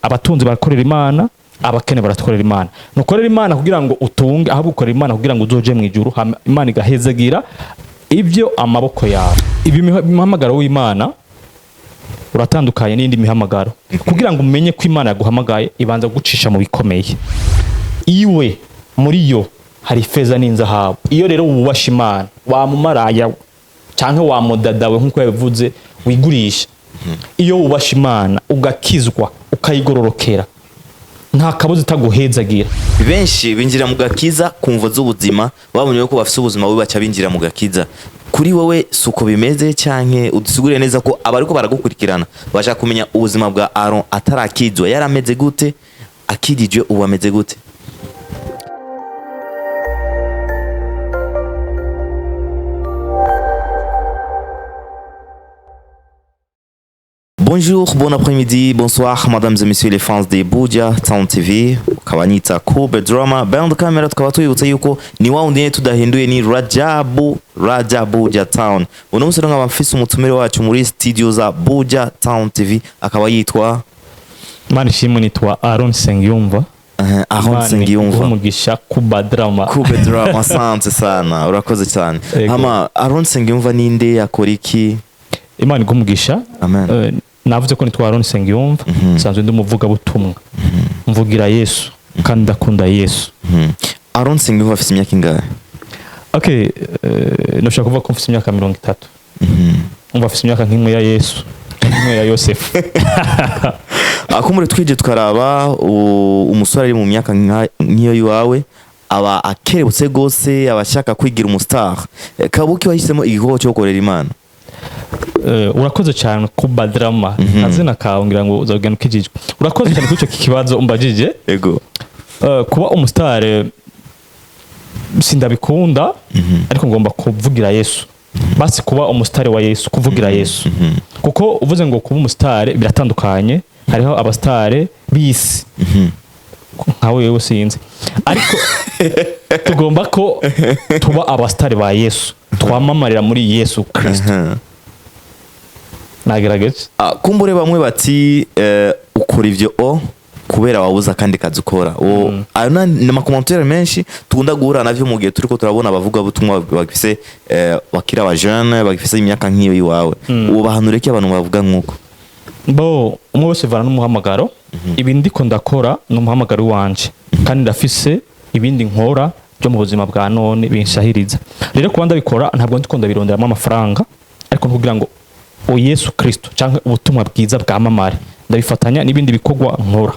Abatunzi barakorera Imana, abakene barakorera Imana. Ntukorera Imana kugira ngo utunge, ahubwo ukorera Imana kugira ngo uzoje mu ijuru, hama Imana igahezagira ibyo amaboko yawe. Ibi mihamagaro w'Imana uratandukanye n'indi mihamagaro. Kugira ngo umenye ko Imana yaguhamagaye, ibanza gucisha mu bikomeye. Iwe muri yo hari ifeza n'inzahabu. Iyo rero wubasha Imana, wamumaraya canke wamudadawe nk'uko yabivuze wigurisha, iyo wubasha Imana ugakizwa ukayigororokera, nta kabuza itaguhezagira. Benshi binjira mu gakiza ku mvo z'ubuzima, babonye ko bafise ubuzima bubi baca binjira mu gakiza. Kuri wowe suko bimeze, canke udusigurire neza ko abariko baragukurikirana bashaka kumenya ubuzima bwa Aaron atarakizwa yarameze gute, akijijwe ubu ameze gute? Bonjour, bon après-midi, bonsoir, mesdames et messieurs les fans de Buja Town TV. Ukaba nita Kobe Drama. Behind camera tukaba twibutsa yuko ni wa wundi nyene tudahinduye, ni Rajabu Raja Buja Town. Uno munsi rero nkaba mfise umutumire wacu muri studio za Buja Town TV, akaba yitwa Imana ishimwe, nitwa Aaron Sengiyumva. Aaron Imana Sengiyumva. iguhe umugisha, Kuba Drama. Kobe Drama, asante sana, urakoze cyane. Yego. Hama Aaron Sengiyumva ninde, akora iki? Imana iguhe umugisha. Amen. Navuze ko nitwa Aaron Sengiyumva, nsanzwe ndi umuvugabutumwa, mvugira Yesu kandi ndakunda Yesu. Aaron Sengiyumva afise imyaka ingahe? Okay, nashaka kuvuga ko mfise imyaka 30. Umva, afise imyaka nk'imwe ya Yesu, nk'imwe ya Yosefu. Akumure twije tukaraba umusore ari mu myaka nk'iyo iwawe aba akerebutse gose, aba ashaka kwigira umustar. Kabuki wahisemo igikorwa cyo gukorera Imana? Urakoze cyane Kuba Drama, azina kawe ngira ngo uzagenda ukijijwe. Urakoze cyane kuri icyo kibazo umbajije. Ego. Kuba umustar sindabikunda, ariko ngomba kuvugira Yesu. Basi kuba umustar wa Yesu, kuvugira Yesu, kuko uvuze ngo kuba umustar biratandukanye. Hariho abastar b'isi nkawe wewe sinzi, ariko tugomba ko tuba abastar ba Yesu, twamamarira muri Yesu Kristo. Nagerageje. Kumbure bamwe bati ukora ivyo o kubera wabuze akandi kazi ukora. Ayo ni amacommentaire menshi tukunda guhura navyo mu gihe turiko turabona abavuga butumwa bagifise bakiri aba jeune, bagifise imyaka nk'iyo iwawe. Ubu bahanure ki abantu bavuga nk'uko? Bo umwe wese vana n'umuhamagaro. Ibi ndiko ndakora ni umuhamagaro wanje, kandi ndafise ibindi nkora byo mu buzima bwa none binshahiriza. Rero kuba ndabikora, ntabwo ndiko ndabironderamo amafaranga, ariko kugira ngo o Yesu Kristo canke ubutumwa bwiza bwamamare, ndabifatanya n'ibindi bikorwa nkora.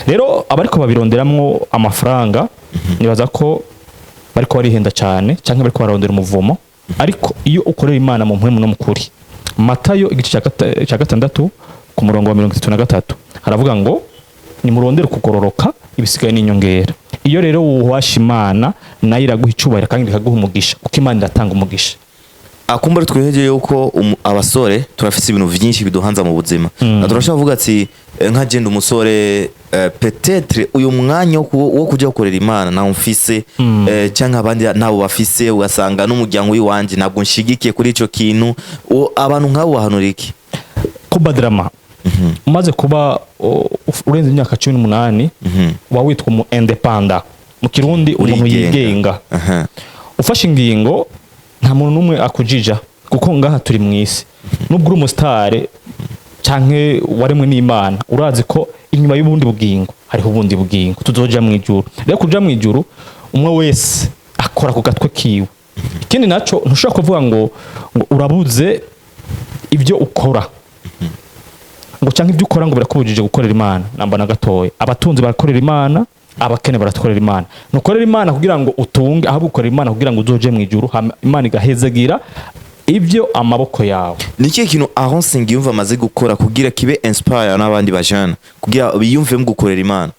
Rero abariko babironderamwo amafaranga, nibaza ko bariko barihenda cyane canke bariko bararondera umuvumo. Ariko iyo ukorera Imana mu mpwemu no mu kuri, Matayo igice cya 6 ku murongo wa 33 haravuga ngo nimurondere kugororoka, ibisigaye n'inyongera. Iyo rero wuhasha Imana, nayo iraguha icubahiro kandi ikaguha umugisha, kuko Imana iratanga umugisha. Akumbure twihegeye yuko abasore turafise ibintu vyinshi biduhanza mu buzima. Na turashobora kuvuga ati nka je ndi umusore, peut-être uyu mwanya wo kuja gukorera Imana nawo mfise, canke abandi nabo bafise, ugasanga n'umuryango w'iwanje ntabwo nshigikiye kuri ico kintu. Abantu nk'abo bahanura iki? Kuba Drama, umaze kuba urenze imyaka 18, uba witwa umu indépendant mu Kirundi, umuntu Urigenga. yigenga. Ufashe ingingo, nta muntu n'umwe akujija, kuko ngaha turi mu isi. Nubwo uri umustar canke waremwe n'Imana, urazi ko inyuma y'ubundi bugingo hariho ubundi bugingo, tuzoja mu ijuru. Rero kuja mu ijuru, umwe wese akora ku gatwe kiwe. Ikindi naco, ntushobora kuvuga ngo urabuze ibyo ukora, ngo canke ibyo ukora ngo birakubujije gukorera Imana. Namba na gatoya. Abatunzi barakorera Imana, abakene barakorera Imana. Ntukorera Imana kugira ngo utunge, ahubwo ukorera Imana kugira ngo uzoje mu ijuru, hama Imana igahezagira ibyo amaboko yawe. Ni ikihe kintu Aaron Nsengiyumva amaze gukora kugira kibe inspire n'abandi bajana kugira biyumvemo gukorera Imana?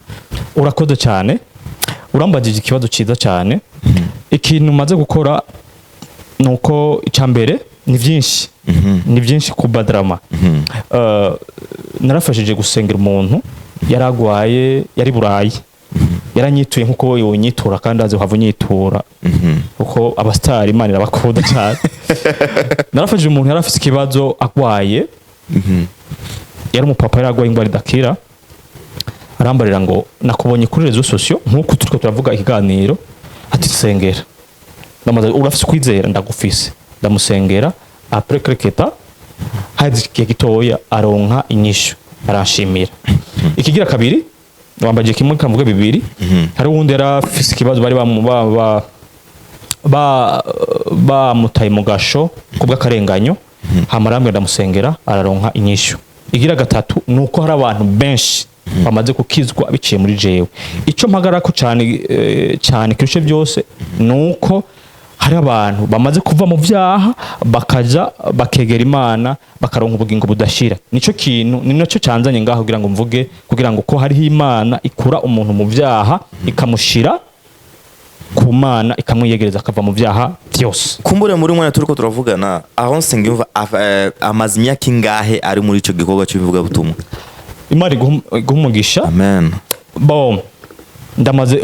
Urakoze cyane, urambagije ikibazo cyiza cyane. Ikintu umaze gukora ni uko icya mbere ni byinshi, ni byinshi Kuba Drama. Narafashije gusengera umuntu yari agwaye, yari Burayi, yaranyituye nkuko wowe wonyitura, kandi azi uhava unyitura, kuko abastar Imana irabakunda cyane. Narafashije umuntu yari afite ikibazo agwaye, yari umupapa, yari agwaye indwara idakira. Arambarira ngo nakubonye kuri réseaux sociaux nk'uko turiko turavuga ikiganiro, ati nsengera. Ndamaze, urafise ukwizera? Ndagufise. Ndamusengera. Après quelque temps, haheze igihe gitoya, aronka inyishu, aranshimira. Ikigira kabiri, wambaje kimwe, kamuvuge bibiri. Hari uwundi yari afise ikibazo, bari bamu- ba, ba, ba, bamutaye mu gasho kubw'akarenganyo, hama arambwira, ndamusengera, araronka inyishu. Igira gatatu ni uko hari abantu benshi bamaze gukizwa biciye muri jewe. Ico mpagarako cyane cyane kirushe byose ni uko hari abantu bamaze kuva mu vyaha, bakaja bakegera Imana, bakaronka ubugingo budashira. Nico kintu, ni naco canzanye ngaho kugira ngo mvuge, kugira ngo ko hariho Imana ikura umuntu mu vyaha, ikamushira ku Mana, ikamwiyegereza, akava mu vyaha byose. Kumbure muri mwana turiko turavugana aho, Nsengiyumva amaze imyaka ingahe ari muri ico gikorwa cy'ivugabutumwa? Imana iguhe umugisha. Amen. Bon, ndamaze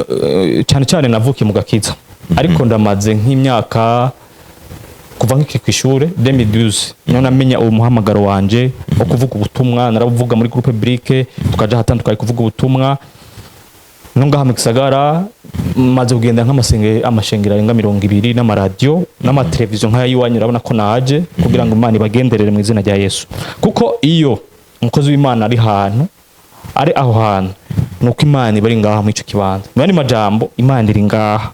cyane cyane navukiye mu gakiza, ariko ndamaze nk'imyaka kuva nkikiri ku ishure 2012 niho namenya uwo muhamagaro wanje wo kuvuga ubutumwa. Narabuvuga muri groupe brique, tukaja ahatandukanye kuvuga ubutumwa. No ngaha mu gisagara maze kugenda nk'amasenge, amashengero arenga 20, n'amaradiyo n'amateleviziyo nk'aya y'iwanyu. Urabona ko naje kugira ngo Imana ibagenderere mu izina rya Yesu, kuko iyo umukozi w'Imana ari hantu, ari aho hantu, nuko Imana iba ari ngaha muri ico kibanza. Mu yandi majambo, Imana iri ngaha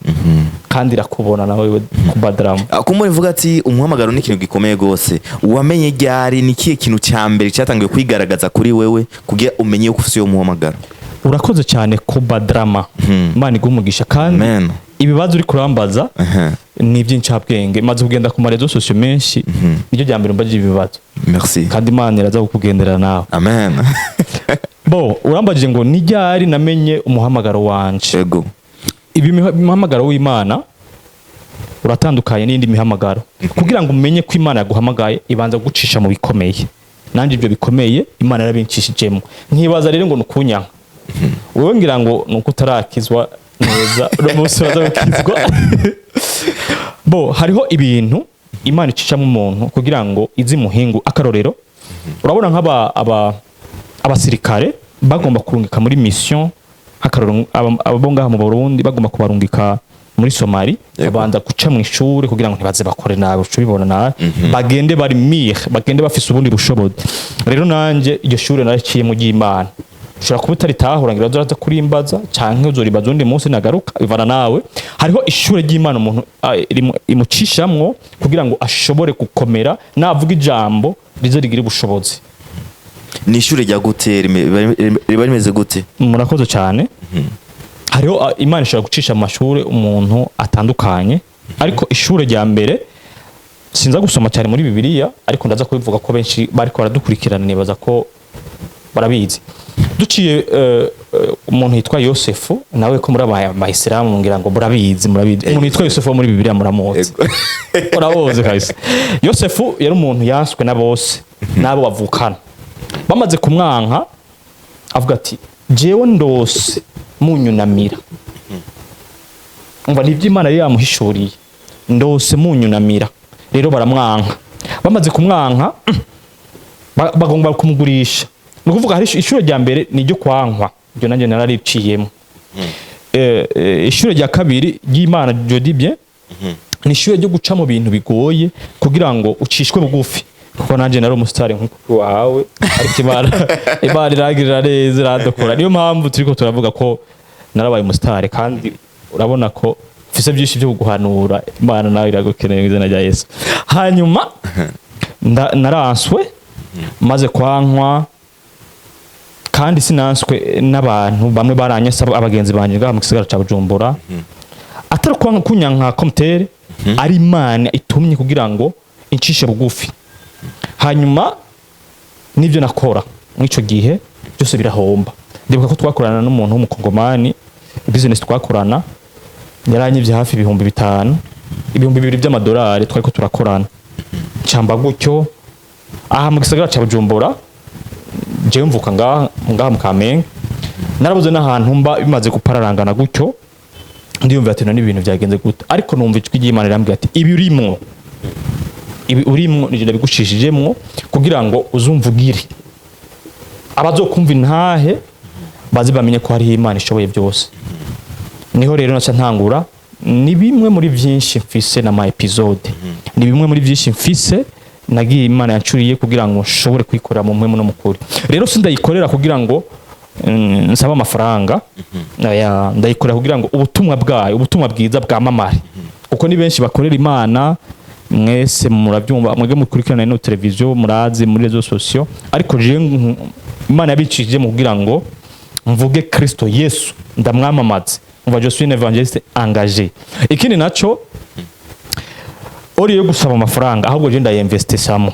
kandi irakubona nawe kubadrama. Kumbure mvuga ati umuhamagaro ni ikintu gikomeye gose. Wamenye ryari? Ni ikihe kintu cya mbere cyatangiye kwigaragaza kuri wewe kugira umenye yuko ufise uwo muhamagaro? Urakoze cyane kubadrama, Imana iguhe umugisha. Kandi Amen. ibibazo uri kurambaza ni iby'incabwenge. Maze kugenda ku ma réseaux sociaux menshi, niryo rya mbere umbajije ibibazo. Merci. Kandi Imana iraza kukugendera nawe. Amen. Bo urambajije ngo ni ryari namenye umuhamagaro wanje? Ego. Ibi umuhamagaro w'Imana uratandukanye n'indi mihamagaro. Kugira ngo umenye ko Imana yaguhamagaye, ibanza gucisha mu bikomeye. Nanjye ibyo bikomeye Imana yarabincishijemo. Nkibaza rero ngo ni ukunyanka wowe, ngira ngo ni uko utarakizwa neza. Uno munsi uraza gukizwa. Bo hariho ibintu Imana icishamo umuntu kugira ngo izi muhingu. Akarorero, urabona nk'aba aba abasirikare bagomba kurungika muri mission, akarorero abo ngaha mu Burundi bagomba kubarungika muri Somali, babanza guca mu ishuri kugira ngo ntibaze bakore nabi, uca ubibona nabi, bagende bari mire, bagende bafise ubundi bushobozi. Rero nanje iryo shuri naraciye mu ry'Imana. Ushobora kuba utaritahura, ngira uzoza kurimbaza canke uzoribaza undi munsi nagaruka, bivana nawe. Hariho ishure ry'Imana umuntu imucishamwo kugira ngo ashobore gukomera, navuga ijambo rize rigire ubushobozi. Ni ishuri rya gute? Riba rimeze gute? Murakoze cyane. Hariho Imana ishobora gucisha mu mashuri umuntu atandukanye, ariko ishure rya mbere sinza gusoma cyane muri Bibiliya, ariko ndaza kubivuga ko benshi bariko baradukurikirana nibaza ko barabizi. Duciye umuntu yitwa Yosefu, nawe ko muri abayisilamu ngira ngo murabizi, murabizi umuntu yitwa Yosefu wo muri Bibiliya, muramuzi, urabozi kabisa. Yosefu yari umuntu yanswe na bose n'abo bavukana. Bamaze kumwanka, avuga ati jewe ndose munyunamira. Umva, nibyo Imana yari yamuhishuriye, ndose munyunamira. Rero baramwanka. Bamaze kumwanka, bagomba kumugurisha. Ni ukuvuga hari ishure rya mbere ni iryo kwankwa, iryo nanjye narariciyemo. Ishure rya kabiri ry'Imana, je dis bien, ni ishure ryo guca mu bintu bigoye kugira ngo ucishwe bugufi, kuko nanjye nari umusitari nk'uko wawe, ariko Imana iragirira neza, iradukora. Niyo mpamvu turiko turavuga ko narabaye umusitari, kandi urabona ko mfise byinshi byo kuguhanura. Imana nawe iragukeneye mu izina rya Yesu. Hanyuma naranswe. Maze kwankwa, kandi sinanswe n'abantu bamwe, baranyese abagenzi banje ngaha mu gisagara ca Bujumbura. Atari kunyanka komtere, ari Imana itumye kugira ngo incishe bugufi. Hanyuma n'ibyo nakora mw'ico gihe byose birahomba. Ndibuka ko twakorana n'umuntu w'umukongomani, business twakorana, yaranyivye hafi 5000, 2000 by'amadolari twariko turakorana. Ncamba gutyo aha mu gisagara ca Bujumbura. Jewe mvuka ngaha mu Kamenge, narabuze n'ahantu mba. Bimaze gupararangana gutyo, ndiyumva ati none ibintu byagenze gute? Ariko numva ijwi ry'Imana rirambwira ati ibi urimwo, ibi urimwo nije ndabigucishijemwo kugira ngo uzumvugire, abazokumva intahe. Baze bamenye ko hariho Imana ishoboye byose. Niho rero naca ntangura. Ni bimwe muri byinshi mfise na ma épisodes, ni bimwe muri byinshi mfise nagiye Imana yancuriye kugira ngo nshobore kwikorera mu mpwemu no mukuri. Rero sindayikorera kugira ngo nsabe amafaranga. Oya, ndayikorera kugira ngo ubutumwa bwayo, ubutumwa bwiza bwamamare, kuko ni benshi bakorera Imana. Mwese murabyumva, mwebwe mukurikirana ino televiziyo, murazi muri réseaux sociaux. Ariko jewe Imana yabicishije mu kugira ngo mvuge Kristo Yesu, ndamwamamaze. Umva, je suis un évangéliste engagé. Ikindi naco, ori yo gusaba amafaranga, ahubwo je ndayinvestisamo.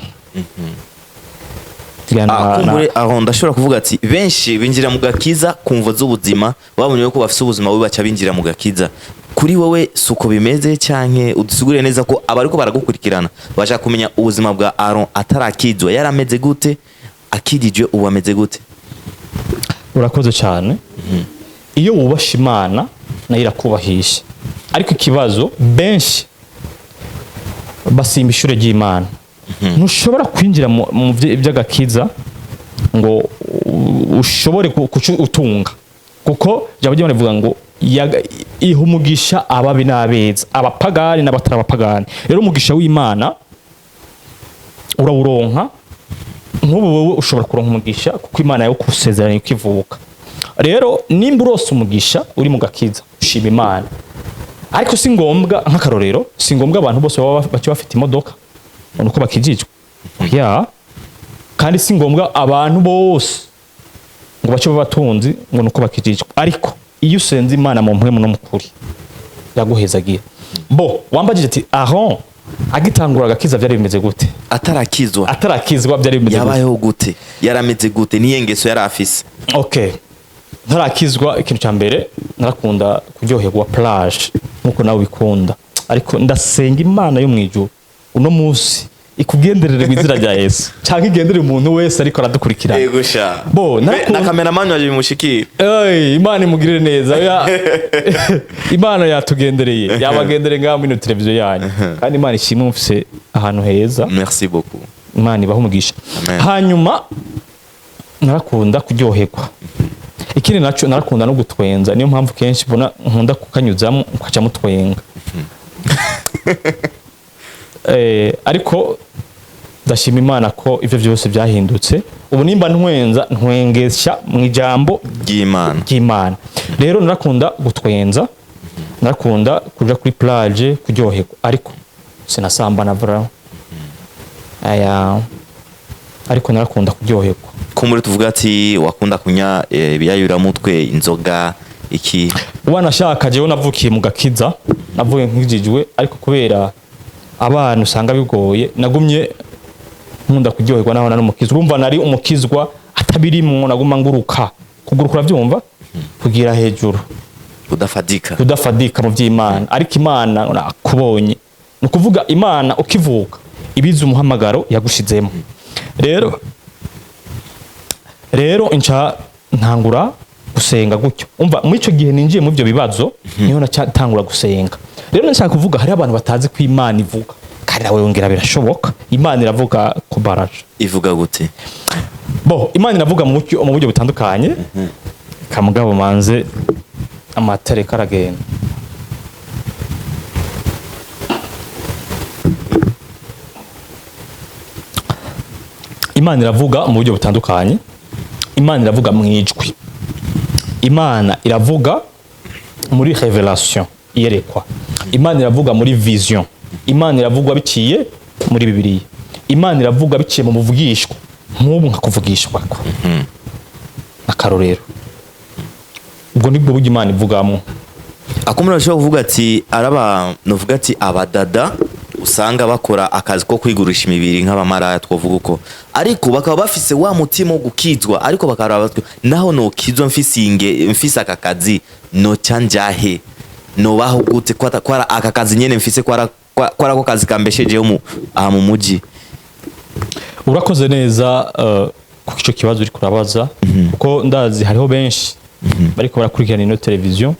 Ah, kumbure aho ndashobora kuvuga ati benshi binjira mu gakiza ku mvo z'ubuzima, babonye ko bafise ubuzima bubi, baca binjira mu gakiza. Kuri wowe suko bimeze, canke udusigurire neza ko abariko baragukurikirana bashaka kumenya ubuzima bwa Aaron atarakizwa yarameze gute, akijijwe ubu ameze gute? Urakoze cyane. Iyo wubasha Imana, nayo irakubahisha. Ariko ikibazo, benshi basimba ishure ry'Imana. Ntushobora kwinjira mu by'agakiza ngo ushobore kuca utunga, kuko ijambo ry'Imana rivuga ngo iha umugisha ababi n'abeza, abapagani n'abatari abapagani. Rero umugisha w'Imana urawuronka. Nk'ubu wowe ushobora kuronka umugisha kuko Imana yawukusezeranye ukivuka. Rero nimba urose umugisha uri mu gakiza, ushima Imana. Ariko si ngombwa, nk'akarorero, si ngombwa abantu bose baba baca bafite imodoka ngo uko bakijijwe ya, kandi si ngombwa abantu bose ngo bace babatunzi ngo nuko bakijijwe. Ariko iyo usenze Imana mu mpwemu no mukuri, yaguhezagira. Bo wambajije ati Aaron agitangura agakiza byari bimeze gute? Atarakizwa. Atarakizwa byari bimeze gute? Yabayeho gute? Yarameze gute? Niye ngeso yari afise? Okay, ntarakizwa, ikintu cya mbere narakunda kuryoherwa plage nkuko nawe ubikunda. Ariko ndasenga Imana yo mu ijuru uno munsi ikugenderere mu izina rya Yesu, cyangwa igenderere umuntu wese ariko aradukurikirana. Yego sha. Bo, na cameraman waje bimushikira. Ey, Imana imugirire neza. Imana yatugendereye, yabagendereye ngaho muri ino televiziyo yanyu. Kandi Imana ishimwe, mufise ahantu heza. Merci beaucoup. Imana ibahe umugisha. Amen. Hanyuma narakunda kuryoherwa. Ikindi naco, narakunda no gutwenza. Niyo mpamvu kenshi mbona nkunda kukanyuzamo ukaca mutwenga. Ariko ndashima Imana ko ivyo byose byahindutse. Ubu nimba ntwenza, ntwengesha mu ijambo ry'Imana. ry'Imana. Rero narakunda gutwenza, narakunda kuja kuri plage kuryoherwa, ariko sinasambana vraiment. Aya, ariko narakunda kuryoherwa. Kumbure tuvuga ati wakunda kunya ibiyayuramutwe, inzoga, iki? Wanashaka jewe navukiye mu gakiza, navuye nkijijwe, ariko kubera abana usanga bigoye, nagumye nkunda kuryoherwa naho nari umukizwa. Urumva, nari umukizwa atabirimwo, naguma nguruka. Kuguruka uravyumva, kugira hejuru. Udafadika. Kudafadika mu by'Imana. Ariko Imana nakubonye, ni ukuvuga Imana ukivuka ibize umuhamagaro yagushizemo. Rero nca ntangura gusenga gutyo. Umva, muri icyo gihe ninjiye mu ibyo bibazo, niho natangura gusenga. Rero nashaka kuvuga, hari abantu batazi ko Imana ivuga, kandi nawe wongera birashoboka. Imana iravuga ku baraje. Ivuga gute? Bo, Imana iravuga mu buryo butandukanye. Kamugabo manze amatareka aragenda. Imana iravuga mu buryo butandukanye. Imana iravuga mu ijwi, Imana iravuga muri révélation, iyerekwa, Imana iravuga muri vision, Imana iravuga biciye muri Bibiliya, Imana iravuga biciye mu buvugishwa, nk'ubu nkakuvugishwa ko akarorero. Ubwo nibwo buryo Imana ivugamo. Akumura bashobora kuvuga ati araba novuga ati abadada usanga bakora akazi ko kwigurisha imibiri nk'abamaraya, twovuga uko, ariko bakaba bafise wa mutima wo gukizwa, ariko bakaraba bati, naho nokizwa mfise inge mfise aka kazi, noca njahe, nobaho gute, kwara aka kazi nyene mfise, kwara ko kazi kambeshejeho mu aha mu muji? Urakoze neza kuko icyo kibazo uri kurabaza, kuko ndazi hariho benshi bariko barakurikirana ino televiziyo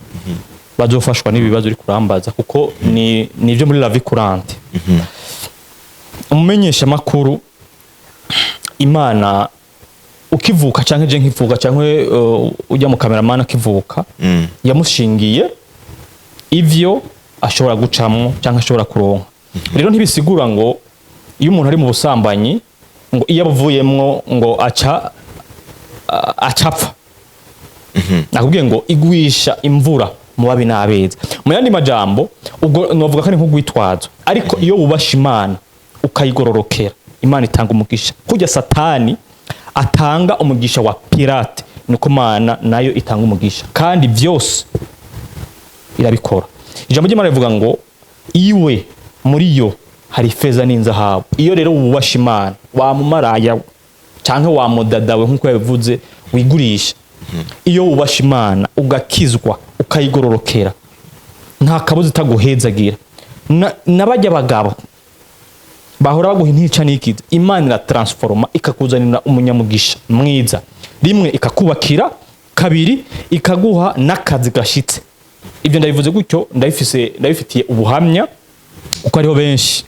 bazofashwa n'ibibazo uri kurambaza, kuko ni ibyo muri la vie courante. Umumenyesha makuru, Imana Ukivuka canke je nkivuka canke ujya mu cameraman akivuka, yamushingiye ivyo ashobora gucamwo canke ashobora kuronka. Rero ntibisigura ngo iyo umuntu ari mu busambanyi, ngo iyo abuvuyemwo ngo aca acapfa. Nakubwiye ngo igwisha imvura mu babi n'abeza. Mu yandi majambo, ubwo novuga ko ari nk'urwitwazo, ariko iyo wubasha Imana ukayigororokera, Imana itanga umugisha. Kurya Satani atanga umugisha wa pirate, niko Imana nayo itanga umugisha, kandi vyose irabikora. Ijambo ry'Imana rivuga ngo iwe muri yo hari ifeza n'inzahabu. Iyo rero wubasha Imana, wa mumaraya canke wa mudadawe, nk'uko yabivuze, wigurisha, iyo wubasha Imana ugakizwa ukayigororokera, nta kabuza itaguhezagira. N'abajya bagabo bahora baguha intica n'ikiza, Imana iratransforma ikakuzanira umunyamugisha mwiza. Rimwe ikakubakira, kabiri ikaguha n'akazi gashitse. Ibyo ndabivuze gutyo ndabifise, ndabifitiye ubuhamya, kuko hariho benshi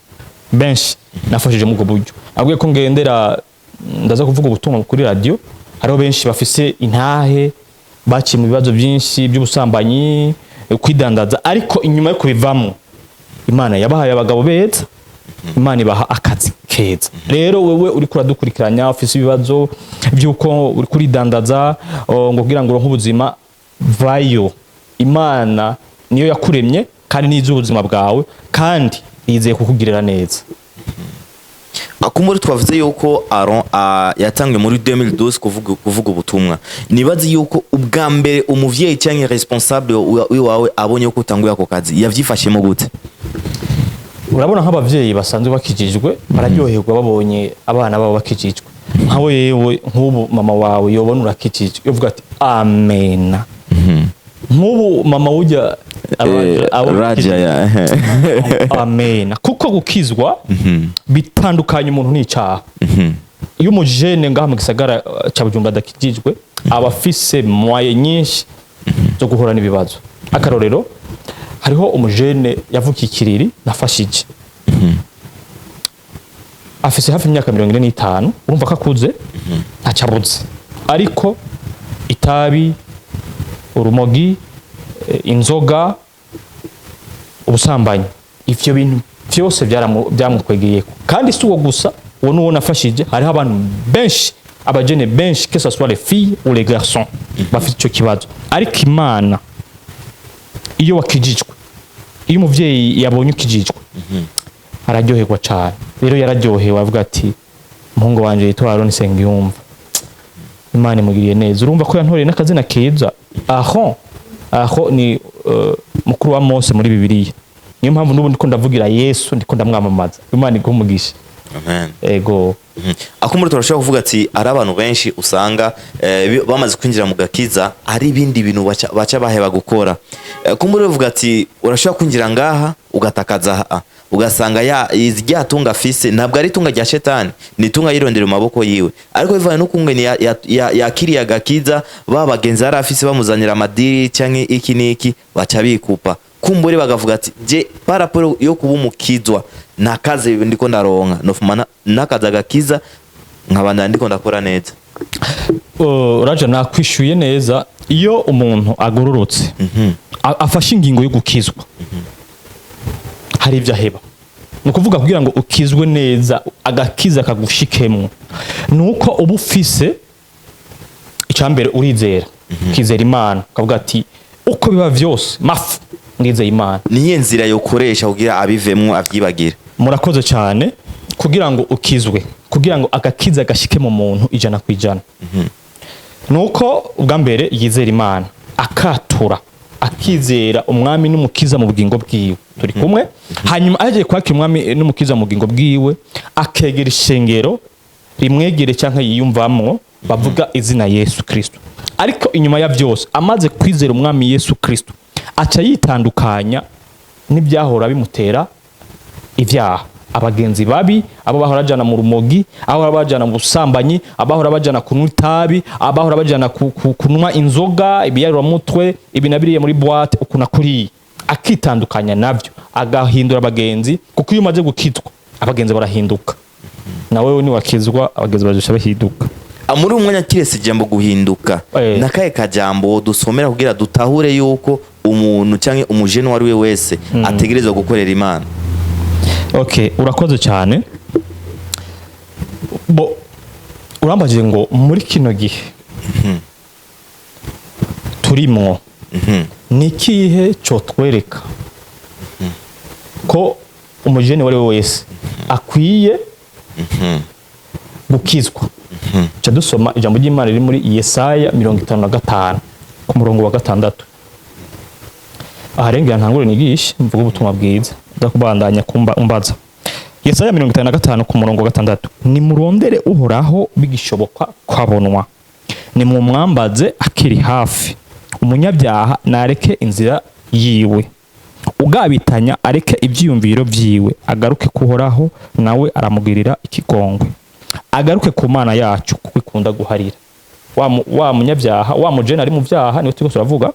benshi nafashije muri ubwo buryo. Abwiye ko ngendera ndaza kuvuga ubutumwa kuri radio, hariho benshi bafise intahe baciye mu bibazo byinshi by'ubusambanyi, kwidandaza, ariko inyuma yo kubivamo Imana yabahaye abagabo beza, Imana ibaha akazi keza. Rero wewe uriko uradukurikiranya ufise ibibazo by'uko uri kuridandaza, ngo kugira ngo uronke ubuzima, vayo. Imana niyo yakuremye kandi nizi ubuzima bwawe kandi yizeye kukugirira neza. Akumbure twavuze yuko Aaron yatangiye muri 2012 kuvuga ubutumwa. Nibaze yuko ubwa mbere umuvyeyi cyangwa responsable wiwawe abonye ko utanguye ako kazi, yavyifashemo gute? Urabona, nk'abavyeyi basanzwe bakijijwe bararyoherwa babonye abana babo bakijijwe. Nkawe yewe, nk'ubu mama wawe yobona urakijijwe, yovuga ati amena. Nk'ubu mama ujya Raja ya amena, kuko gukizwa bitandukanye umuntu n'icaha. Iyo umujene ngaha mu gisagara ca Bujumbura adakijijwe, aba afise moyens nyinshi zo guhura n'ibibazo. Akarorero, hariho umujene yavukiye ikiriri nafashije, afise hafi imyaka 45. Urumva ko akuze, ntacyo abuze, ariko itabi, urumogi, inzoga, ubusambanyi, ivyo bintu vyose byamukwegeyeko. Kandi si uwo gusa, uwo nuwo nafashije. Hariho abantu benshi, abajene benshi, que ce soit les filles ou les garçons, bafite ico kibazo. Ariko Imana, iyo wakijijwe, iyo umuvyeyi yabonye ukijijwe, araryoherwa cane. Rero yararyohewe, avuga ati umuhungu wanje yitwa Aaron Nsengiyumva, Imana imugiriye neza. Urumva ko yantoreye n'akazina keza. Aho ni mukuru wa Mose muri Bibiliya. Niyo mpamvu n'ubu ndiko ndavugira Yesu, ndiko ndamwamamaza. Imana iguhe umugisha. Amen. Ego. Akumbure turashobora kuvuga ati ari abantu benshi usanga bamaze kwinjira mu gakiza, ari ibindi bintu baca baheba gukora. Kumbure bavuga ati urashobora kwinjira ngaha ugatakaza aha, ugasanga ya rya tunga afise ntabwo ari itunga rya shetani, ni itunga yirondera mu maboko yiwe, ariko bivanye n'ukungene yakiriye agakiza, ba bagenzi yari afise bamuzanira amadiri canke iki n'iki, baca bikupa. Kumbure bagavuga ati je par rapport yo kuba umukizwa nakaze ndiko ndaronka, nofuma nakaza agakiza nkabandana ndiko ndakora neza. Raja, nakwishyuye neza. Iyo umuntu agororotse, afashe ingingo yo gukizwa, hari ibyo aheba. Ni ukuvuga, kugira ngo ukizwe neza, agakiza kagushikemwo, ni uko uba ufise icyambere urizera, ukizera Imana, ukavuga ati uko biba vyose mafu ndizeye Imana. Niyo nzira yokoresha kugira abivemwo, avyibagire? Murakoze cyane. Kugira ngo ukizwe, kugira ngo agakiza gashike mu muntu 100%, nuko ubwa mbere yizera Imana, akatura, akizera umwami n'umukiza mu bugingo bwiwe. Turi kumwe? Hanyuma agiye kwakira umwami n'umukiza mu bugingo bwiwe, akegera ishengero rimwegere cyangwa yiyumvamwo bavuga izina Yesu Kristo. Ariko inyuma ya byose, amaze kwizera umwami Yesu Kristo, aca yitandukanya n'ibyahora bimutera ibyaha, abagenzi babi, abo bahora bajana mu rumogi, abo bahora bajana mu busambanyi, abahora bajana kunywa itabi, abahora bajana kunywa inzoga, ibiyaruramutwe, ibi na biriya muri boîte, uku na kuriya, akitandukanya navyo, agahindura abagenzi, kuko iyo umaze gukizwa abagenzi barahinduka. Nawe niwakizwa abagenzi bazoca bahinduka. Muri uyu mwanya, kirese ijambo guhinduka, nakahe kajambo dusomera kugira dutahure yuko umuntu canke umujene uwo ari we wese ategerezwa gukorera Imana? Okay, urakoze cyane. Bo urambajije ngo muri kino gihe turimwo, ni ikihe cotwereka ko umujene uwo ari we wese akwiye gukizwa? Ca dusoma ijambo ry'Imana riri muri Yesaya 55 ku murongo wa 6. Aha rengera ntangure nigishe, mvuge ubutumwa bwiza, nza kubandanya kumba umbaza. Yesaya 55 ku murongo wa 6: "Nimurondere Uhoraho bigishoboka kwabonwa, nimumwambaze akiri hafi. Umunyabyaha nareke inzira yiwe, ugabitanya areke ibyiyumviro vyiwe, agaruke kuhoraho, nawe aramugirira ikigongwe, agaruke ku Mana yacu, kuko ikunda guharira." Wa munyabyaha, wa mujene ari mu byaha, niwe turiko turavuga.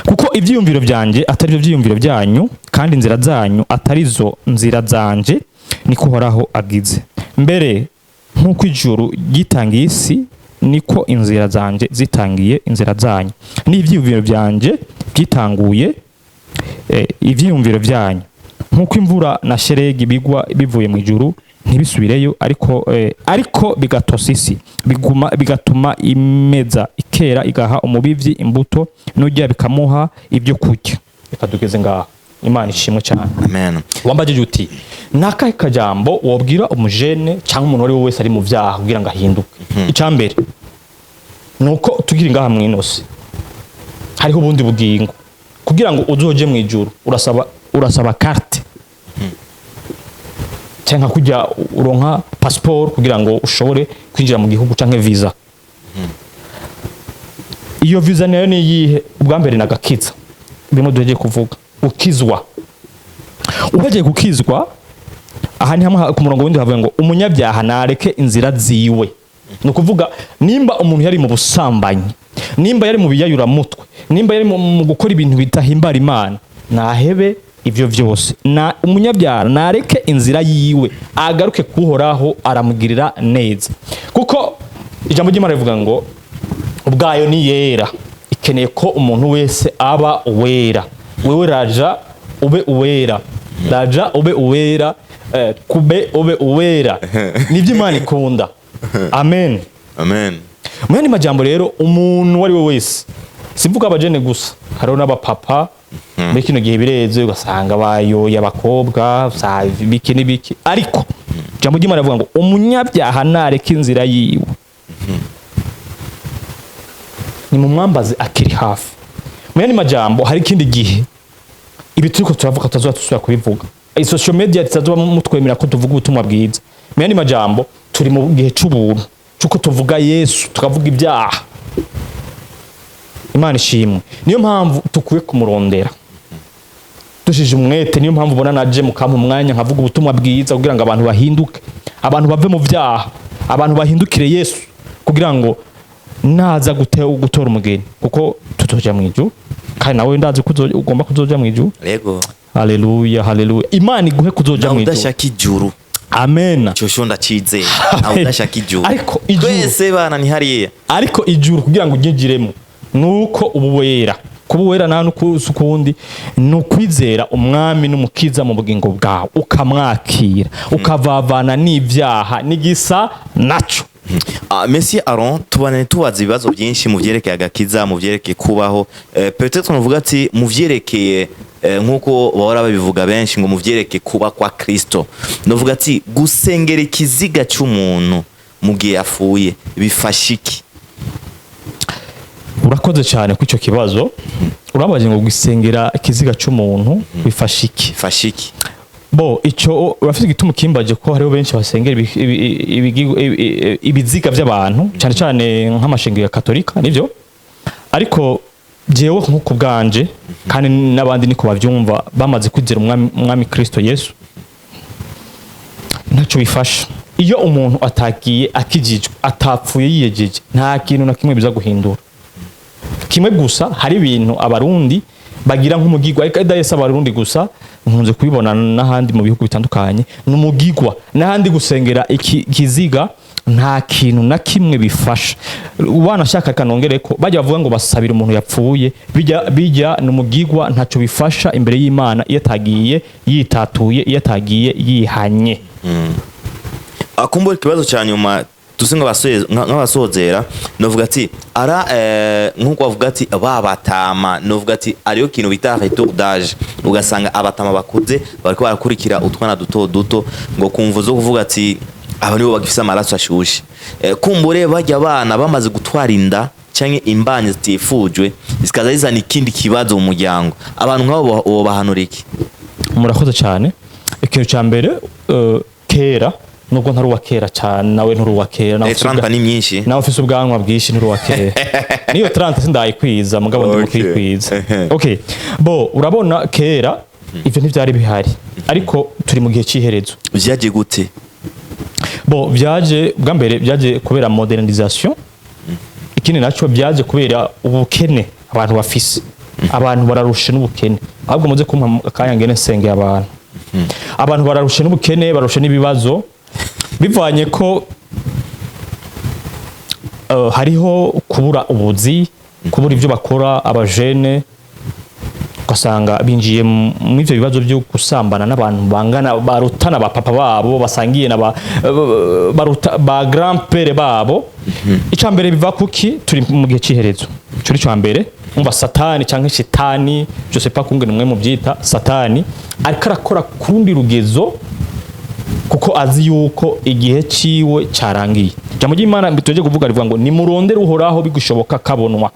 "Kuko ibyiyumviro byanjye atari byo byiyumviro byanyu, kandi inzira zanyu atari zo nzira zanje, niko Uhoraho agize. Mbere nk'uko ijuru ryitangiye isi, niko inzira zanje zitangiye inzira zanyu, n'ibyiyumviro byanjye byitanguye ibyiyumviro byanyu. Nk'uko imvura na sheregi bigwa bivuye mu ijuru ntibisubireyo, ariko bigatosa isi, biguma bigatuma imeza ikera, igaha umubivyi imbuto, n'urya bikamuha ibyo kurya." Reka tugeze ngaha. Imana ishimwe cyane. Amen. Wambajije uti nakahe kajambo wobwira umujene cyangwa umuntu uwo ari we wese ari mu vyaha kugira ngo ahinduke? Icambere nuko tugira ngaha mw'inosi hariho ubundi bugingo. Kugira ngo uzoje mu ijuru urasaba carte, cyangwa kujya uronka passport kugira ngo ushobore kwinjira mu gihugu, canke visa. Iyo visa nayo ni iyihe? Ubwa mbere nagakiza, bimwe duhejeje kuvuga, ukizwa. Uhejeje gukizwa, aha ni hamwe ku murongo w'indi havuga ngo umunyabyaha nareke inzira ziwe. Ni ukuvuga nimba umuntu yari mu busambanyi, nimba yari mu biyayuramutwe, nimba yari mu gukora ibintu bidahimbara Imana, nahebe ivyo vyose. Na umunyabyaha nareke inzira yiwe, agaruke kuhoraho, aramugirira neza. Kuko ijambo ry'Imana rivuga ngo ubwayo ni yera, ikeneye ko umuntu wese aba uwera. Wewe raja ube uwera, raja ube uwera, kube ube uwera, nibyo Imana ikunda. Amen. Amen. Mu yandi majambo rero, umuntu uwo ari we wese, simvuga abajene gusa, hariho n'abapapa muri kino gihe bireze, ugasanga bayoye abakobwa za biki n'ibiki. Ariko ijambo ry'Imana rivuga ngo umunyabyaha nareka inzira yiwe, ni mu mwambaze akiri hafi. Mu yandi majambo, hari ikindi gihe ibi turiko turavuga tutazoba dusubira kubivuga, iyi social media tutazoba mutwemera ko tuvuga ubutumwa bwiza. Mu yandi majambo, turi mu gihe c'ubuntu c'uko tuvuga Yesu, tukavuga ibyaha. Imana ishimwe. Niyo mpamvu tukwiye kumurondera dushije umwete. Niyo mpamvu ubona naje mukampa umwanya nkavuga ubutumwa bwiza, kugira ngo abantu bahinduke, abantu bave mu byaha, abantu bahindukire Yesu, kugira ngo naza gutora umugeni, kuko tuzoja mu ijuru. Kandi nawe ndazi ko ugomba kuzoja mu ijuru. Yego. Haleluya, haleluya! Imana iguhe kuzoja Nawe mu ijuru. udashaka ijuru. Amen. Ico sho ndacizeye, nawe udashaka ijuru. Ariko ijuru Twese bana ni hariya. Ariko ijuru kugira ngo uryinjiremo nuko ubu wera. Kuba uwera nta ukundi ni ukwizera Umwami n'Umukiza mu bugingo bwawe, ukamwakira, ukavavana n'ibyaha n'igisa naco. Messi Aaron, tubane tubaza ibibazo byinshi mu vyerekeye agakiza, mu vyerekeye kubaho, peut-être nuvuga ati mu vyerekeye, nkuko bahora babivuga benshi ngo mu vyerekeye kuba kwa Kristo. Novuga ati gusengera ikiziga c'umuntu mu gihe yapfuye bifasha iki? Urakoze cyane kuri icyo kibazo. Urabaje ngo gusengera ikiziga cy'umuntu bifasha iki? Bifasha iki? Bo icyo urafite igituma ukimbaje, ko hariho benshi basengera ibiziga by'abantu, cyane cyane nk'amashengero ya Katolika, nibyo. Ariko jewe nk'uko bwanje, kandi n'abandi niko bavyumva bamaze kwizera Umwami Kristo Yesu, ntacyo bifasha. Iyo umuntu atagiye akijijwe, atapfuye yiyejeje, nta kintu na kimwe biza guhindura. Kimwe gusa, hari ibintu Abarundi bagira nk'umugigwa, ariko idahese Abarundi gusa, nkunze kubibona n'ahandi mu bihugu bitandukanye, ni umugigwa n'ahandi gusengera ikiziga. Nta kintu na kimwe bifasha. Wanashaka kanongere ko bajya bavuga ngo basabira umuntu yapfuye, bijya bijya ni umugigwa, ntaco bifasha imbere y'Imana iyo atagiye yitatuye, iyo atagiye yihanye. Akumbura ikibazo cya nyuma, tuse nk'abasozera, novuga ati ara nk'uko bavuga ati ba batama, novuga ati ariyo kintu bita retour d'âge, ugasanga abatama bakuze bariko barakurikira utwana duto duto, ngo kumva zo kuvuga ati aba nibo bagifise amaraso ashushe. Kumbure bajya abana bamaze gutwara inda canke imbanyi zitifujwe, zikaza zizana ikindi kibazo mu muryango, abantu nk'abo bobahanura iki? Murakoze cyane. Ikintu cya mbere, kera, nubwo ntari uwa kera cyane, nawe nturi uwa kera, nawe ufise 30 ni myinshi. Nawe ufise ubwanwa bwinshi, nturi uwa kera. Niyo 30 sindayikwiza, mugabo ndi kuyikwiza. Okay, bo urabona kera ivyo ntivyari bihari, ariko turi mu gihe c'iherezo. Vyaje gute? Bo byaje bwa mbere, byaje kubera modernisation. Ikindi naco, byaje kubera ubukene abantu bafise. Abantu bararushe n'ubukene. Ahubwo muze kumpa akanya ngene nsengeye abantu. Abantu bararushe n'ubukene, bararushe n'ibibazo, bivanye ko hariho kubura ubuzi, kubura ibyo bakora. Abajene ugasanga binjiye mu ivyo bibazo byo gusambana n'abantu bangana, barutana ba papa babo, basangiye na ba baruta ba grand-père babo. Ica mbere biva kuki? Turi mu gihe c'iherezo. Ico ni ca mbere. Umva, Satani canke shitani, je sais pas kungene mwe muvyita, Satani ariko arakora kurundi rugezo kuko azi yuko igihe ciwe carangiye. Ijambo ry'Imana tuje kuvuga rivuga ngo: "Nimurondere Uhoraho bigushoboka kabonwa,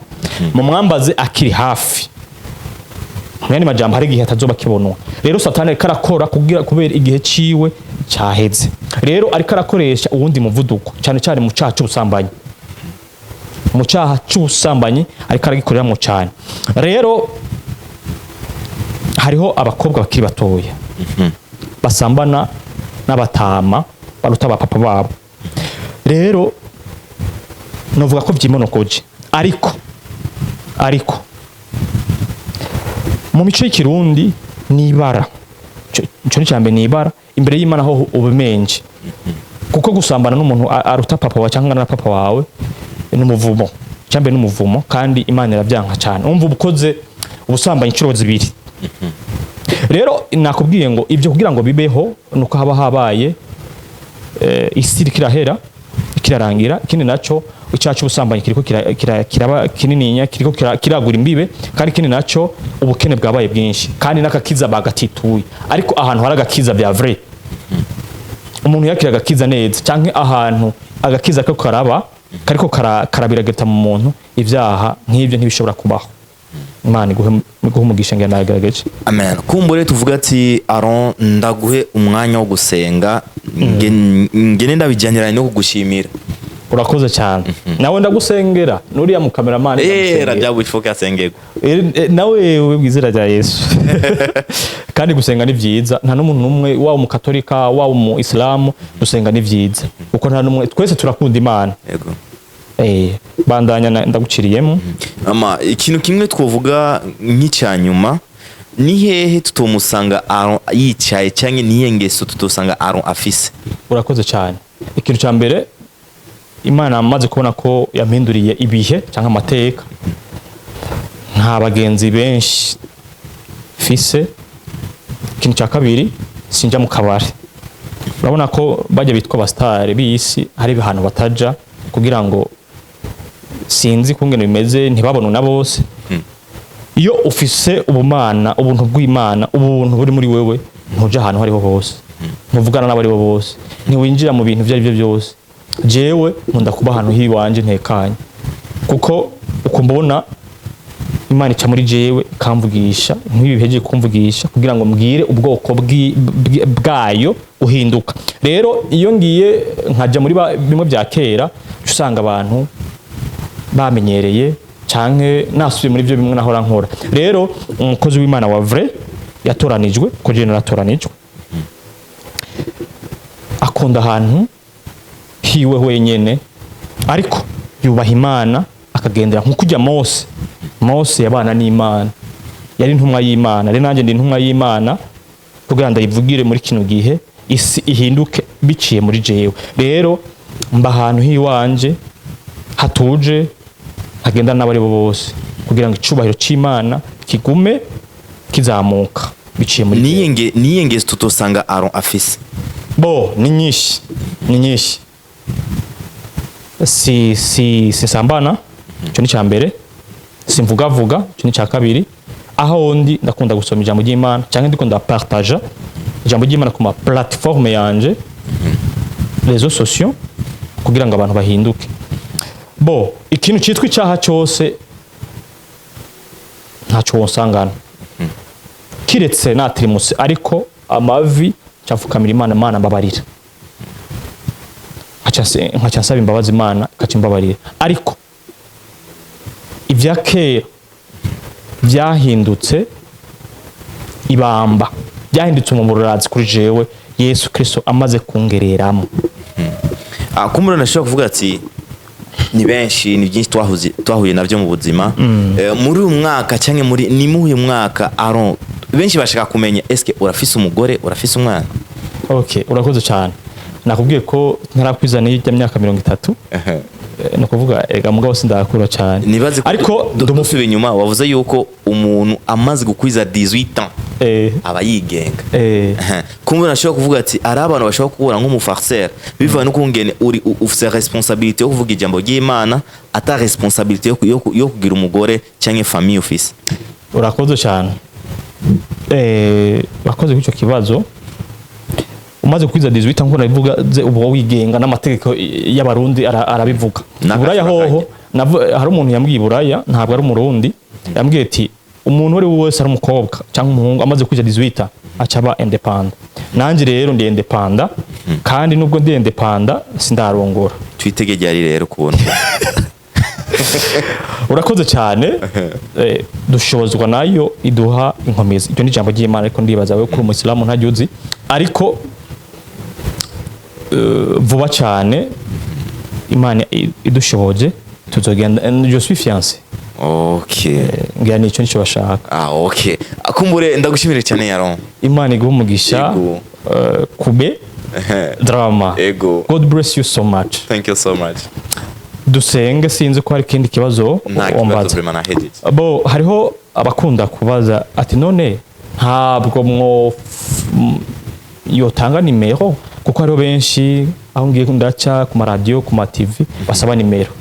mumwambaze akiri hafi." Mu yandi majambo, hari igihe atazoba akibonwa. Rero Satani ariko arakora kugira, kubera igihe ciwe caheze. Rero ariko arakoresha uwundi muvuduko, cyane cyane mu caha c'ubusambanyi. Mu caha c'ubusambanyi ariko aragikoreramo cyane. Rero hariho abakobwa bakiri batoya basambana n'abatama baruta abapapa babo. Rero novuga ko vyimonogoje, ariko mu mico y'ikirundi n'ibara, ico ni cambere, n'ibara imbere y'Imana ho ubumenje, kuko gusambana n'umuntu aruta papa wawe cyangwa na papa wawe n'umuvumo. Cyambere n'umuvumo, kandi Imana iravyanka cyane. Umva, ubukoze ubusambanyi inshuro zibiri. Rero nakubwiye ngo ibyo kugira ngo bibeho nuko haba habaye isi iriko irahera, ikirarangira. Ikindi naco, icyaha cy'ubusambanyi kiriko kiraba kinininya, kiriko kiragura imbibe. Kandi ikindi naco, ubukene bwabaye bwinshi, kandi n'akakiza bagatituye. Ariko ahantu hari agakiza bya vrai, umuntu yakira agakiza neza, canke ahantu agakiza ko karaba kariko karabirageta mu muntu, ivyaha nk'ivyo ntibishobora kubaho. Imana iguhe umugisha, ngira nagerageje. Amen. Kumbure tuvuga ati Aaron, ndaguhe umwanya wo gusenga, ngene ndabijyaniranye no kugushimira. Urakoze cyane. Nawe ndagusengera, nuriya mu cameraman ndagusengera. Rajabu ifoka asengerwa. Nawe wewe bwizera rya Yesu. Kandi gusenga ni vyiza. Nta n'umuntu n'umwe, waba umukatolika, waba umu isilamu, gusenga ni vyiza, kuko nta n'umwe, twese turakunda Imana. Yego. Bandanya, ndaguciriyemo. Ama ikintu kimwe twovuga nk'icya nyuma, ni hehe tutomusanga Aaron yicaye, cyangwa niye ngeso tutosanga Aaron afise? Urakoze cyane. Ikintu cya mbere, Imana amaze kubona ko yampinduriye ibihe cyangwa amateka, nta bagenzi benshi fise. Ikintu cya kabiri, sinjya mu kabari. Urabona ko bajya bitwa abasitari b'isi, hari ahantu bataja kugira ngo, sinzi kungene bimeze, ntibabonwe na bose. Iyo ufise ubumana, ubuntu bw'Imana, ubuntu buri muri wewe, ntuja ahantu hariho hose, ntuvugana n'abaribo bose, ntiwinjira mu bintu ibyo ari byo byose. Jewe nkunda kuba ahantu hiwanje ntekanye, kuko uko mbona Imana ica muri jewe ikamvugisha, nk'ibi bihejeje kumvugisha kugira ngo mbwire ubwoko bwayo uhinduka. Rero iyo ngiye nkaja muri bimwe bya kera, uca usanga abantu bamenyereye, canke nasubiye muri byo bimwe nahora nkora. Rero umukozi w'Imana wa vrai yatoranijwe, ko jewe naratoranijwe, akunda ahantu hiwe wenyene, ariko yubaha Imana, akagendera nkuko ujya Mose. Mose yabana n'Imana, yari intumwa y'Imana. Rero nanjye ndi intumwa y'Imana kugira ngo ndayivugire muri kino gihe, isi ihinduke biciye muri jewe. Rero Mba ahantu hiwanje hatuje, hagendana n'abari bo bose, kugira ngo icubahiro c'Imana kigume kizamuka biciye muri jewe. Niye ngeso tutosanga Aaron afise? Bo, ni nyinshi, ni nyinshi. Si sinsambana, icyo ni mbere. Simvugavuga, icyo ni cya kabiri. Aho ndi ndakunda gusoma ijambo ry'Imana cyangwa ndiko ndapartaja ijambo ry'Imana ku ma plateforme yanje, réseaux sociaux, kugira ngo abantu bahinduke. Bo, ikintu cyitwa icyaha cyose ntacyo wonsangana, kiretse natirimutse, ariko amavi cyapfukamira Imana: "Imana, mbabarira." Nkaca nsaba imbabazi Imana, ikaca imbabarira. Ariko ibya kera byahindutse ibamba, byahindutse umumururazi kuri jewe, Yesu Kristo amaze kungereramo. Ah, kumbura nashobora kuvuga ati ni benshi, ni byinshi twahuye navyo mu buzima. Muri uyu mwaka cyangwa muri ni muri uyu mwaka, Aaron, benshi bashaka kumenya: eske urafise umugore, urafise umwana? Okay, urakoze cyane. Nakubwiye ko ntarakwiza n'ijya myaka 30. Ni ukuvuga ega mugabo sindakura cyane. Nibaze ko ariko dusubiye inyuma, wavuze yuko umuntu amaze gukwiza 18 ans aba yigenga. Kumbe nashobora kuvuga ati ari abantu bashobora kubura nk'umufarceur, bivanye n'ukungene uri ufise responsabilité yo kuvuga ijambo ry'Imana, ata responsabilité yo kugira umugore cyangwa famille ufise. Urakoze cyane. Urakoze kuri icyo kibazo. Umaze kwiza 18, nkuko nabivuga, uba wigenga n'amategeko y'Abarundi arabivuga. N'akazi Buraya hoho hari umuntu yambwiye, Buraya, ntabwo ari Umurundi, yambwiye ati umuntu uwo ari we wese, ari umukobwa cyangwa umuhungu, amaze kwiza 18 aca aba indépendant. Nanjye rero ndi indépendant, kandi nubwo ndi indépendant sindarongora. Twitege ryari rero kubona? Urakoze cyane. Dushobozwa nayo iduha inkomezi. Ibyo ni ijambo ry'Imana, ariko ndibaza we kuri umusilamu ntajya uzi. Ariko vuba cyane, Imana idushoboje, tuzogenda. Je suis fiancé. Ngira nicyo nicyo bashaka. Ah, okay. Akumbure ndagushimire cyane, Yaron. Imana iguhe umugisha. Yego. Kube drama. Ego. God bless you so much. Thank you so much. Dusenge. Sinzi ko hari ikindi kibazo Nta kibazo. wambaza. Vraiment nahejeje. Bo, hariho abakunda kubaza ati: "None ntabwo mwo yotanga nimero?" Kuko hariho benshi aho ngiye ndaca ku maradiyo, ku ma TV, basaba nimero,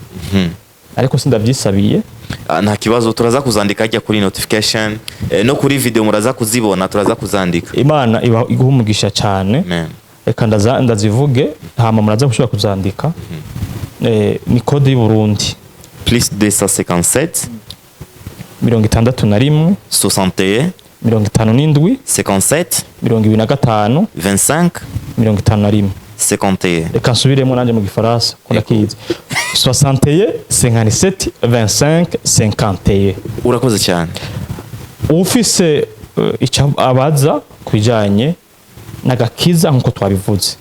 ariko sindabyisabiye. Ah, nta kibazo, turaza kuzandika hajya kuri notification, no kuri video muraza kuzibona, turaza kuzandika. Imana iba iguha umugisha cyane. Amen. Reka ndazivuge, hama muraza gushobora kuzandika. Ni code y'u Burundi. Plus 257 61 61 57 57 25 25 51. 51. Reka nsubiremo nanjye mu Gifaransa ko ndakizi: 61 57 25 51. Urakoze cyane. Ufise icyo abaza ku bijyanye n'agakiza, nk'uko twabivuze,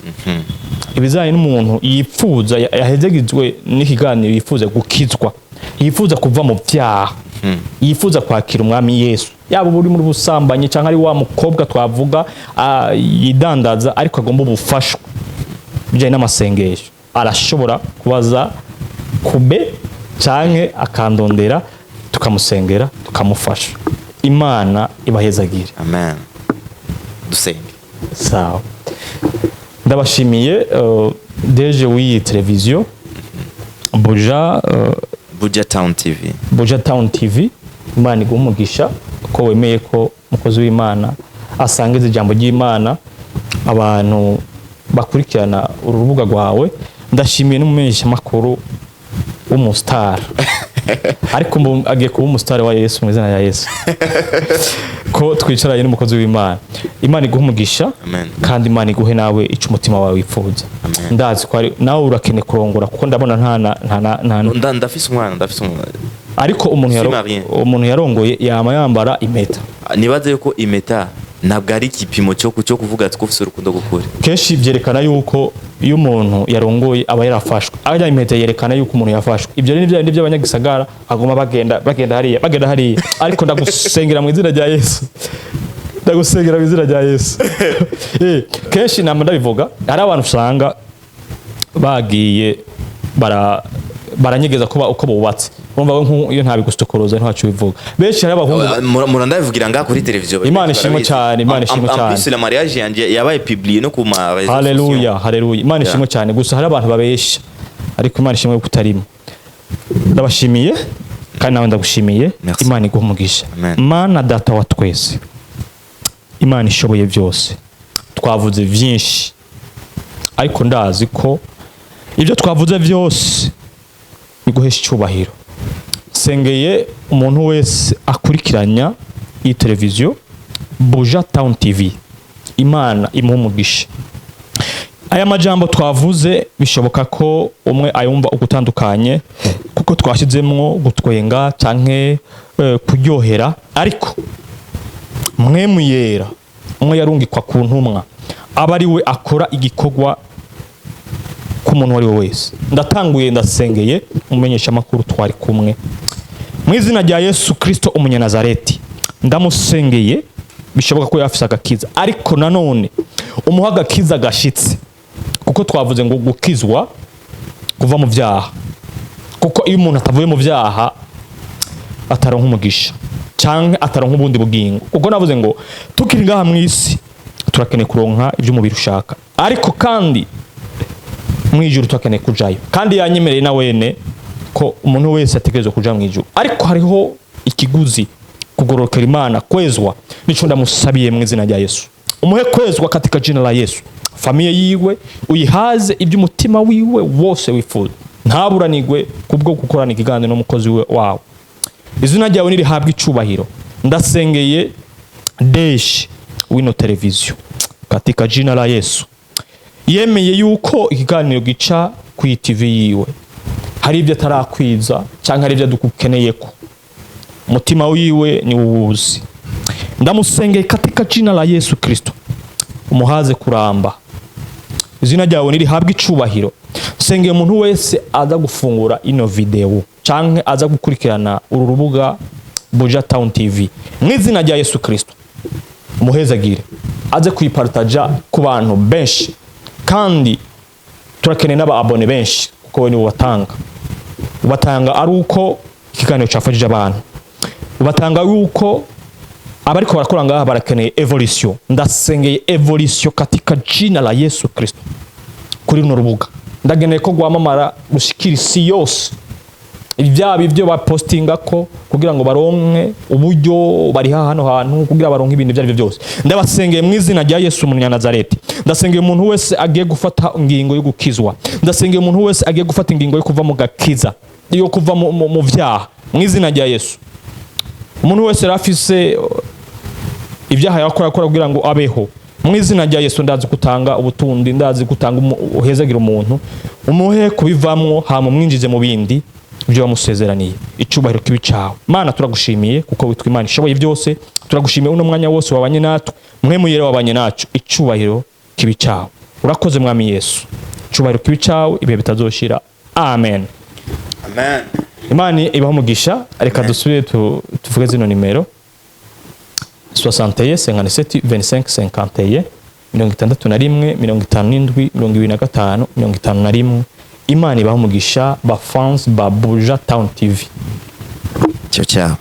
ibijyanye n'umuntu yifuza, yahezegizwe n'ikiganiro, yifuza gukizwa, yifuza kuva mu byaha, yifuza kwakira Umwami Yesu, yaba uri muri busambanyi cyangwa ari wa mukobwa twavuga, yidandaza, ariko agomba ubufashwa bijyanye n'amasengesho, arashobora kubaza kube canke akandondera, tukamusengera, tukamufasha. Imana ibahezagire. Amen. Dusenge. Sawa, ndabashimiye. Deje w'iyi televiziyo Buja, Buja Town TV. Buja Town TV, Imana iguhe umugisha ko wemeye ko umukozi w'Imana asangiza ijambo ry'Imana abantu bakurikirana uru rubuga rwawe. Ndashimiye n'umumenyeshamakuru w'umustar, ariko agiye kuba umustar wa Yesu, mu izina rya Yesu, ko twicaranye n'umukozi w'Imana. Imana iguhe umugisha. Amen. Kandi Imana iguhe nawe icyo umutima wawe wifuza. Amen. Ndazi ko nawe urakeneye kurongora, kuko ndabona nta na nta na nta na Ndafise umwana, ndafise umwana. Ariko umuntu Suis marié. Umuntu yarongoye yama yambara impeta. Nibaze yuko impeta ntabwo ari igipimo cyo kuvuga ati ko ufise urukundo gukuri. Kenshi byerekana yuko iyo umuntu yarongoye aba yarafashwe. Ajya impeta yerekana yuko umuntu yafashwe. Ibyo rero ni bya bindi by'abanyagisagara baguma bagenda bagenda hariya, bagenda hariya. Ariko ndagusengera mu izina rya Yesu, ndagusengera mu izina rya Yesu. Kenshi nama ndabivuga, hari abantu usanga Bagiye baranyegeza kuba uko bubatse. Urumva we iyo ntabigusokoroza ntaco bivuga. Benshi hari abahungu. Murandabivugira ngaha kuri televiziyo. Imana ishimwe cyane, Imana ishimwe En cyane. plus, la mariage yanje yabaye publié no ku ma réseaux Haleluya, sociaux. haleluya, Imana ishimwe cyane. Gusa hari abantu babesha, ariko Imana ishimwe ko utarimo. Ndabashimiye kandi nawe ndagushimiye. Merci. Imana iguhe umugisha. Amen. Mana Data wa twese, Imana ishoboye byose, twavuze byinshi, ariko ndazi ko ibyo twavuze byose biguhesha icyubahiro. Sengeye umuntu wese akurikiranya iyi televiziyo Buja Town TV, Imana imuha umugisha. Aya majambo twavuze bishoboka ko umwe ayumva ugutandukanye, kuko twashyizemwo gutwenga canke kuryohera, ariko Mpwemu Yera umwe yarungikwa ku ntumwa aba ari we akora igikorwa k'umuntu uwo ari we wese. Ndatanguye, ndasengeye umumenyesha amakuru twari kumwe mu izina rya Yesu Kristo umunyanazareti. Ndamusengeye, bishoboka ko yafise agakiza, ariko nanone umuha agakiza gashitse, kuko twavuze ngo gukizwa kuva mu byaha, kuko iyo umuntu atavuye mu byaha ataronka umugisha canke ataronka ubundi bugingo. Kuko navuze ngo tukiri ngaha mu isi turakeneye kuronka ibyo umubiri ushaka, ariko kandi mu ijuru turakeneye kujayo. Kandi yanyemereye na wene ko umuntu wese ategerezwa kuja mu ijuru, ariko hariho ikiguzi: kugororokera Imana, kwezwa. Nico ndamusabiye mu izina rya Yesu, umuhe kwezwa katika jina la Yesu. Famille yiwe uyihaze iby'umutima wiwe wose wifuza, ntaburanigwe kubwo gukorana ikiganiro n'umukozi we wawe. Izina ryawe nirihabwe icubahiro. Ndasengeye DG wino televiziyo katika jina la Yesu. Yemeye yuko ikiganiro gica ku TV yiwe, hari ibyo atarakwiza cyangwa hari ibyo dukeneye ko umutima wiwe ni uwuzi. Ndamusengeye katika jina la Yesu Kristo, umuhaze kuramba. Izina ryawe nirihabwe icubahiro. Sengeye umuntu wese aza gufungura ino video canke aza gukurikirana uru rubuga Buja Town TV, mu izina rya Yesu Kristo umuhezagire, aze kuyipartaja ku bantu benshi. Kandi turakeneye n'aba abonnés benshi, kuko we nibo batanga. Ubatanga ari uko ikiganiro cyafashije abantu, ubatanga yuko abariko barakora ngaha barakeneye évolution. Ndasengeye évolution katika jina la Yesu Kristo kuri runo rubuga. Ndageneye ko rwamamara rushikira isi yose, byaba ibyo bapostinga ko kugira ngo baronke uburyo bariha hano hantu, kugira baronke ibintu ibyo ari byo byose. Ndabasengeye mu izina rya Yesu umunyanazareti. Ndasengeye umuntu wese agiye gufata ingingo yo gukizwa. Ndasengeye umuntu wese agiye gufata ingingo yo kuva mu gakiza, yo kuva mu vyaha, mu izina rya Yesu. Umuntu wese yari afise ibyaha yakora akora kugira ngo abeho, mu izina rya Yesu. Ndazi gutanga ubutundi, ndazi gutanga uhezagira umuntu, umuhe kubivamwo, hama umwinjize mu bindi ibyo wamusezeraniye. Icubahiro kibi cawe, Mana. Turagushimiye kuko witwa Imana ishoboye byose. Turagushimiye uno mwanya wose wabanye natwe, Mpwemu Yera wabanye nacu. Icubahiro kibi cawe. Urakoze Mwami Yesu. Icubahiro kibi cawe ibihe bitazoshira. Amen. Amen. Imana ibaho umugisha. Reka dusubire tuvuge zino nimero: 61 57 25 51, 61 57 25 51. Imana ibaho umugisha, ba fans ba Buja Town TV. Ciao ciao.